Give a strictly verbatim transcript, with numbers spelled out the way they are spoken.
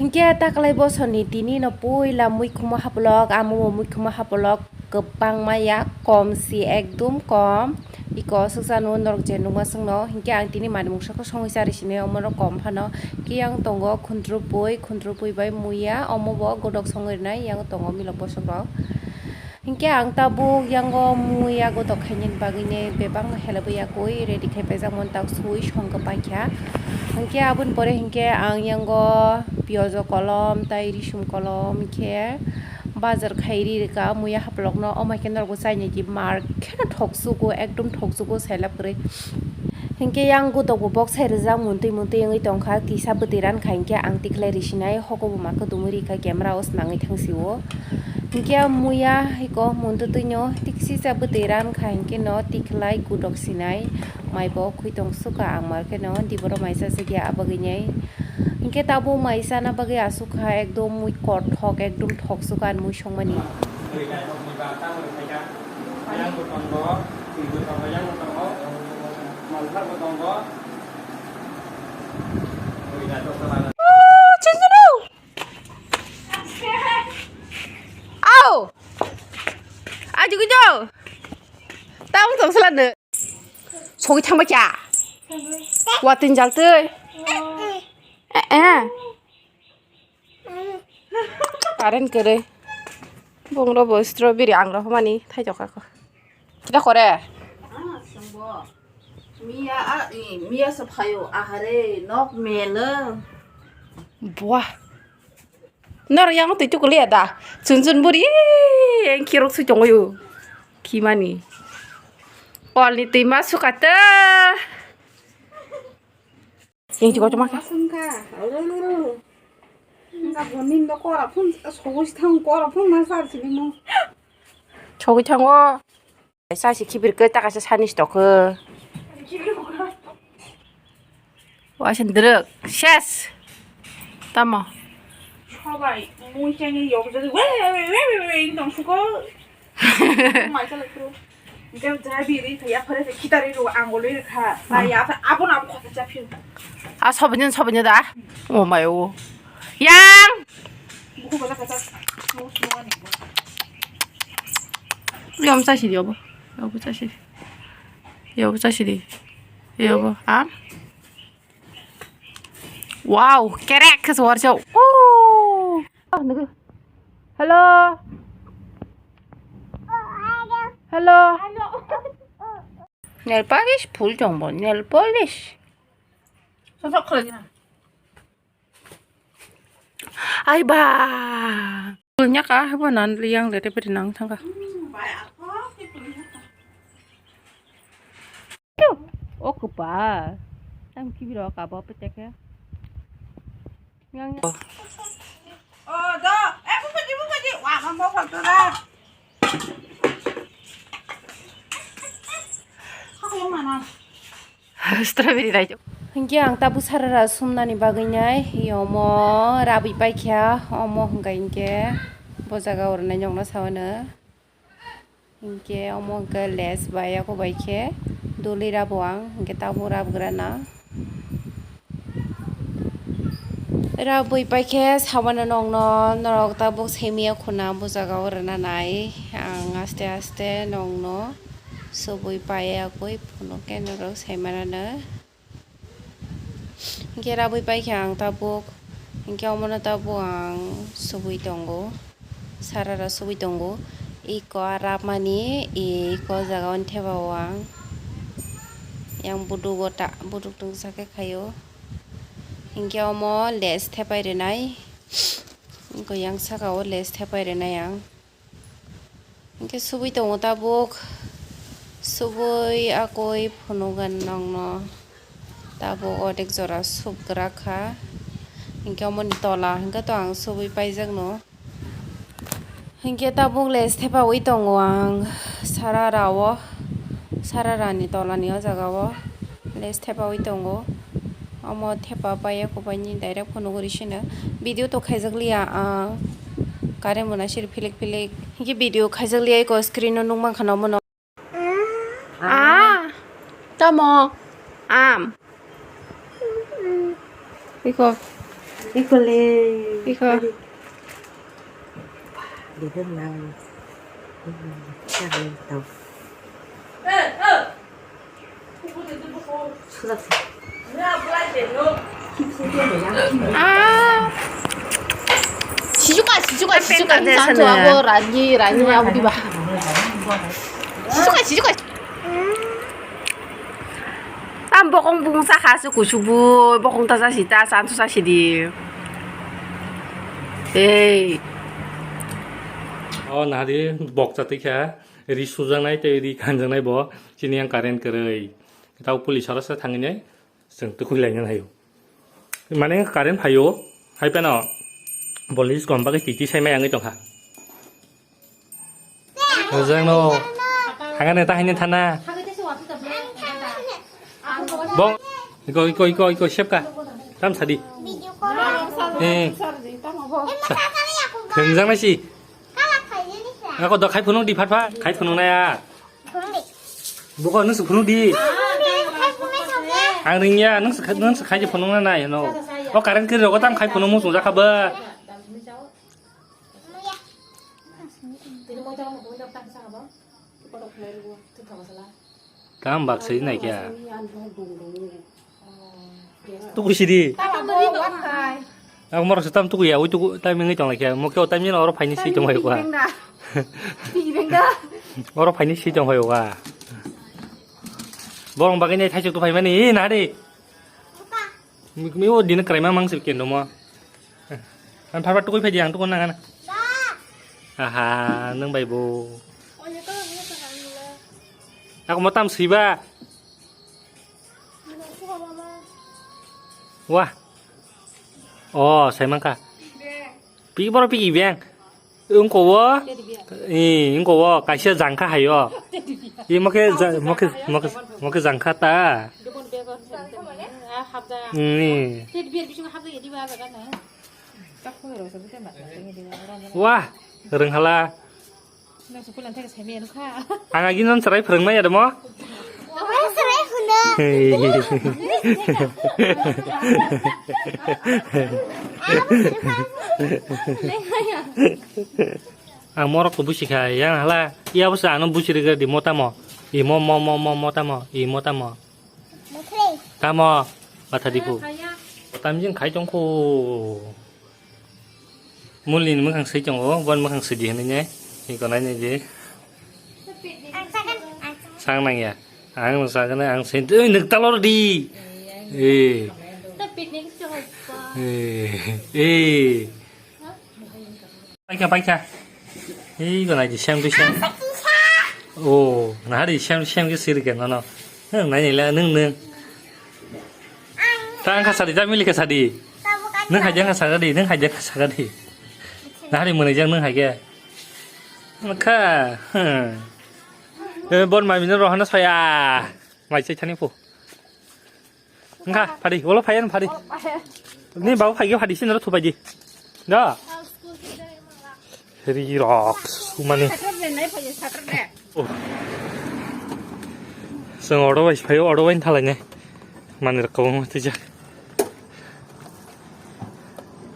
Hinkhe taklai bosoni tini no puila muikhumo hapolok, amo bo muikhumo hapolok kwbangma ya, kom si ekdum kom. Iko swksa no norok je nukma swkno, hinkhe ang tini mani mungsa khe songwi charwi sini, omo no kom phano. Khe yang tongo khundrupui, khundrupui bai muiya, omo bo godok songwi rwnai, yang tongo milok bosok rok. Hinkhe ang tabuk yango muiya godok khainani bagwini bebak no helebwi yakwi ready khai paijak mani tak sui songkha paikha. Hinkhe aboni pore hinkhe ang yango piyojo kolom tai risum kolom hinkhe bazar khai ri rwkha muiya hapolokno, omo khe norokbo chainai di mar kheno thoksugo, ekdom thoksugo sailab kwrwi. Hinkhe yang godok bo bok sai rijak muntwi muntwi wngwi tongkha, kisa bwtwi rankha hinkhe ang tikhlai risinai, hoko bo ma kwdumwi rikha camera o swnangwi thangsio. Hinkhe muiya hiko muntwi twino tiksisa bwtwi rankha hinkhe no tikhlai godok sinai, mai bo khwi tong sukha ang mar kheno diboro maisa se khe abagwi nai. Hinkhe tabuk mai chana bagwi asukha ekdom mui kothok ekdom thok sukha mui songmani. Au! Ajukujo! Tamo tong selano. Sogi thangba kya? Watin jaltui. Eh, eh. Current kwrwi. Bongro bo strawberry angra humani thai jokha ko. Kita kore? Miya a, i, miya sa phayo ahare nok mele. Buah. Nor yang tui tukuli ada. Chun chun buri. Yang kirok sui tongo yo. Kimani. Pol ni tui ma sukata. Yang tiko cuma ka. Asungka. Nga bonin do kora phun, sogoi thang kora phun ma sar sini mo. Sogoi thango. Sasi khibir khe ta kaisa sani stok khe. Waisa drwk ses. Tamo. Sobai mui chani yok jodi we we we we we tong suko. Mai chala kro. Gam jai biri ya phare se khitari ro angoloi kha. Ba ya pha abon abo khata cha phiu. A sobinyan sobinyan da. O mai o. Yang. Buku bala kata. Yom sa sidi obo. Obo sa sidi. Yobo chasidi. Yobo. Ha? Wow, kerek khe suar chau. Oh. Hello. Hello. Nail polish phul chongbo, nail polish. Sosok khlai. Ai ba. Nya ka habo nan liang le te peri nang thang ka. O kupa. Tam kibiro ka bo pete ke. Yang. O do. Eh, buka di, buka di. Wah, mambo faktura. Strawberry rai. Hinkhe ang tabuk sarara sumnani bagwi nai yomo rabwi paikha, omo hwnkha hinkhe bo jaga o rwnai nokno sawano. Hinkhe omo hinkhe les bai, yako bai khe doli rabo ang, hinkhe tabuk rabgrana. Rabwi paikhe sawano nokno, norok tabuk semiya khuna bo jaga o rwna nai. Ang aste aste nokno. Subui paiya koi phunuk khe norok sai manano. Hinkhe rabwi paikha ang tabuk. Hinkhe omono tabuk ang subui tongo. Sarara subui tongo. Iko a rabmani iko jaga oni thepao ang. Yang buduk o ta buduk tungsa khe khaio. Hinkhe omo les thepai rwnai. Iko yang saka o les thepai rwnai ang. Hinkhe subui tongo tabuk, subui akoi phunugan nokno tabuk odek jora subgwrak kha. Hinkhe omoni tola hinkhe to ang subui paijakno. Hinkhe tabuk les thepaui tongo ang sarara o, sararani tolani o jaga o les thepaui tongo. Omo thepa paiya kubaini direct phunugwi sino. Video to khaijakliya ang. Current bo naisir philik philik. Hinkhe video khaijakliya iko screen o nukmankha nomo no. Ah. Tamo. Am. Iko. Iko le. Iko. Di hwnna. Tau. Ah. Sijuka, sijuka, sijuka, ini sancho abo rani, rani abo di ba. Sijuka, sijuka. Tam bokong bung sakha se kuchuk bo, bokong ta sasi ta, sancho sasi di. Ei. O nari bok chatwi kha, ri sujaknai tei ri kanjaknai bo, chini yang current kwrwi. Tau police oro se thangwi nai, chwng tukui laina laio. Mane current phaio, hai phano police kom bagwi titi sai mai wngwi tongkha. Ojang no, hangane ta haine thana. Bong, iko, iko, iko, iko, sepka. Tam sadi. Eh. Sa-, khengjang nai si. Ako do khai phunuk di phat pha, khai phunuk nai a. Buko nung se phunuk di. Ang ringya, nung se khai, nung se khai je phunuk na nai no. O current kiri rogo tam khai phunuk mung sung jakha ba. Tam bak sai nai kya. Tukui sidi. Ang morok se tam tukui ya, ui tuku tam wngwi tong lai kya. Mo khe o tam jeno oro phaini si tong hai kwa. Oro phaini si tong hai kwa. Borong bagwi nai thaisok tu phaimani, eh, nari. Mi, mi o dina kwraima mang se kendo mo. Ang pharpar tukui phai di, ang tukui nang ana. Aha, nang bai bo. Ako mo tam sui ba. Wah. Oh, sai mang kha. Pi boro pi beng. Wngko wo, i, wngko wo, kaisa jangkha hai o. I mokhe ja-, mokhe, mokhe, mokhe jangkha ta. Ni. Wah, rwnghala. Ang agi non chwrai phwrwngmaya demo? Omo chwrai hwno. Hey. Ang morok to busi kha, yang hala, iya bwsa ano busi rwgwk di mo tamo. I mo, mo, mo, mo, mo tamo, i mo tamo. Tamo, batha dipu. Tamjin khai tongkho. Muli ni mwkhang swi tongo, boni mwkhang swi di hinwi ne. Iko nai nai di. Ang sakhan, ang sakhan. Sang nang ya. Ang sakhan, ang swi, oi, nuk talor di. Eh. Eh. Eh. Paikha, paikha. Iko nai di, sem di, sem. Oh, nahari sem, sem ke siri ke, no, no. Nai nai la, nung, nung. Ta ang kha sadi, ta mili kha sadi. Nung hai jang kha sadi, nung hai jang kha sadi. Nahari mwnai jang nung hai khe. Kha. Eh, bon mami no rohana saya. Mai chai thani phu. Wngkha, phadi, olo phai, ano phadi. Ni babu phai, phadi, sini ro thupai di. Da. Ri rok, sumani. Oh. Seng oro bai phai, oro bai thalai ne. Mani rok kong tija.